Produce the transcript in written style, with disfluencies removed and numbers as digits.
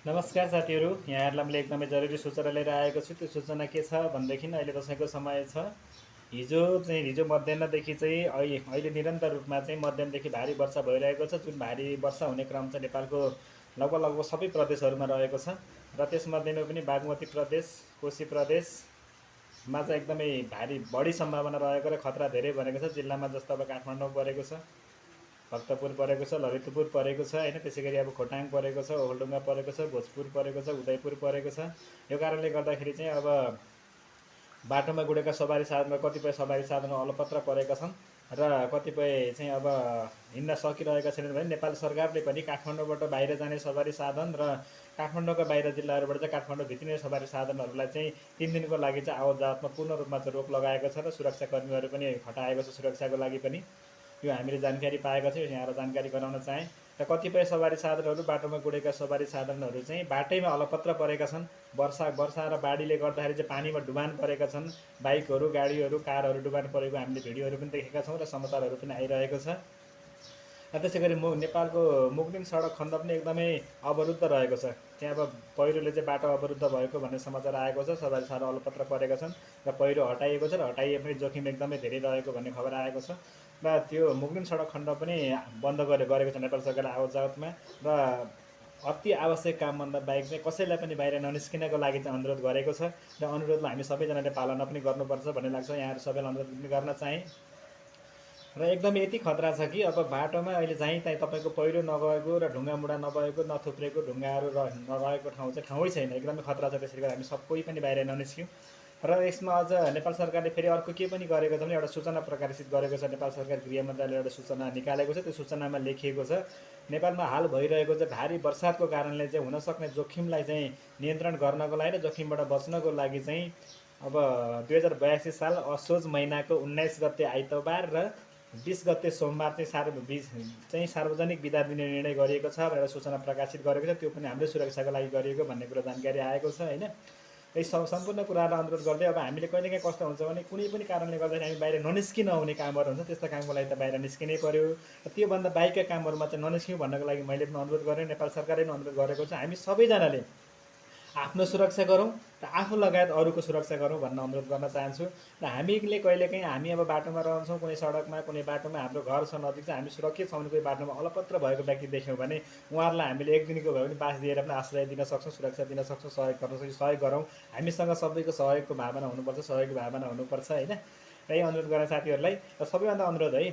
नमस्कार साथीहरू, यहाँहरूलाई मैले एकदमै जरुरी सूचना लिएर आएको छु। त्यो सूचना के छ भनेदेखि अहिले दसैँको समय छ। हिजो मध्याहदेखि चाहिँ अहिले निरन्तर रूपमा चाहिँ मध्यमदेखि भारी वर्षा भइरहेको छ। जुन भारी वर्षा हुने क्रम चाहिँ नेपालको लगभग सबै प्रदेशहरूमा रहेको छ र त्यसमध्येमा पनि बागमती प्रदेश, कोशी प्रदेशमा चाहिँ एकदमै बढी सम्भावना रहेको र खतरा धेरै बनेको छ। जिल्लामा जस्तो अब काठमाडौँ परेको छ, भक्तपुर परेको छ, ललितपुर परेको छ हैन। त्यसैगरी अब खोटाङ परेको छ, ओखलढुङ्गा परेको छ, भोजपुर परेको छ, उदयपुर परेको छ। यो कारणले गर्दाखेरि चाहिँ अब बाटोमा गुडेका सवारी साधन कतिपय सवारी साधन अलपत्र परेका छन् र कतिपय चाहिँ अब हिँड्न सकिरहेका छैनन् भने नेपाल सरकारले पनि काठमाडौँबाट बाहिर जाने सवारी साधन र काठमाडौँका बाहिर जिल्लाहरूबाट चाहिँ काठमाडौँ भित्रिने सवारी साधनहरूलाई चाहिँ 3 दिनको लागि चाहिँ आवत जावतमा पूर्ण रूपमा चाहिँ रोक लगाएको छ र सुरक्षाकर्मीहरू पनि हटाएको छ सुरक्षाको लागि पनि। यो हामीले जानकारी पाएका छौँ, यहाँलाई जानकारी गराउन चाहेँ। र कतिपय सवारी साधनहरू बाटोमा गुडेका सवारी साधनहरू चाहिँ बाटैमा अलपत्र परेका छन्। वर्षा र बाढीले गर्दाखेरि चाहिँ पानीमा डुबान परेका छन्। बाइकहरू, गाडीहरू, कारहरू डुबान परेको हामीले भिडियोहरू पनि देखेका छौँ र समाचारहरू पनि आइरहेको छ। र त्यसै गरी नेपालको मुगलिन सडक खण्ड पनि एकदमै अवरुद्ध रहेको छ। त्यहाँ अब पहिरोले चाहिँ बाटो अवरुद्ध भएको भन्ने समाचार आएको छ। सवारी साधन अलपत्र परेका छन् र पहिरो हटाइएको छ र हटाइए पनि जोखिम एकदमै धेरै रहेको भन्ने खबर आएको छ। र त्यो मुगलिन सडक खण्ड पनि बन्द गरेको छ नेपाल सरकारले आवत जावतमा। र अति आवश्यक कामभन्दा बाहेक चाहिँ कसैलाई पनि बाहिर ननिस्किनको लागि चाहिँ अनुरोध गरेको छ र अनुरोधलाई हामी सबैजनाले पालना पनि गर्नुपर्छ भन्ने लाग्छ। यहाँहरू सबैलाई अनुरोध पनि गर्न चाहेँ। र एकदमै यति खतरा छ कि अब बाटोमा अहिले जहीँ तहीँ तपाईँको पहिरो नगएको र ढुङ्गामुढा नभएको, नथुप्रेको ढुङ्गाहरू नरहेको ठाउँ चाहिँ ठाउँै छैन। एकदमै खतरा छ। त्यसैले गर्दा हामी सबै पनि बाहिर ननिस्क्यौँ। र यसमा अझ नेपाल सरकारले फेरि अर्को के पनि गरेको छ भने एउटा सूचना प्रकाशित गरेको छ। नेपाल सरकार गृह मन्त्रालयले एउटा सूचना निकालेको छ। त्यो सूचनामा लेखिएको छ नेपालमा हाल भइरहेको चाहिँ भारी वर्षाको कारणले चाहिँ हुनसक्ने जोखिमलाई चाहिँ नियन्त्रण गर्नको लागि र जोखिमबाट बच्नको लागि चाहिँ अब 2082 साल असोज महिनाको 19 गते आइतबार र 20 गते सोमबार चाहिँ सार्वजनिक बिदा दिने निर्णय गरिएको छ भनेर सूचना प्रकाशित गरेको छ। त्यो पनि हाम्रो सुरक्षाको लागि गरिएको भन्ने कुरा जानकारी आएको छ हैन। यी सम्पूर्ण कुरालाई अनुरोध गर्दै अब हामीले कहिलेकाहीँ कस्तो हुन्छ भने कुनै पनि कारणले गर्दाखेरि हामी बाहिर ननिस्किन आउने कामहरू हुन्छ। त्यस्ता कामको लागि त बाहिर निस्किनै पर्यो। त्योभन्दा बाहेकका कामहरूमा चाहिँ ननिस्क्यौँ भन्नको लागि मैले पनि अनुरोध गरेँ, नेपाल सरकारले पनि अनुरोध गरेको छ। हामी सबैजनाले आफ्नो सुरक्षा गरौँ र आफू लगायत अरूको सुरक्षा गरौँ भन्न अनुरोध गर्न चाहन्छु। र हामीले कहिलेकाहीँ हामी अब बाटोमा रहन्छौँ, कुनै सडकमा कुनै बाटोमा हाम्रो घर छ नजिक चाहिँ हामी सुरक्षित छौँ भने कोही बाटोमा अलपत्र भएको व्यक्ति देख्यौँ भने उहाँहरूलाई हामीले एक दिनको भए पनि बास दिएर पनि आश्रय दिन सक्छौँ, सुरक्षा दिन सक्छौँ, सहयोग गरौँ। हामीसँग सबैको सहयोगको भावना हुनुपर्छ, सहयोगको भावना हुनुपर्छ हैन। र यही अनुरोध गर्ने साथीहरूलाई र सबैभन्दा अनुरोध है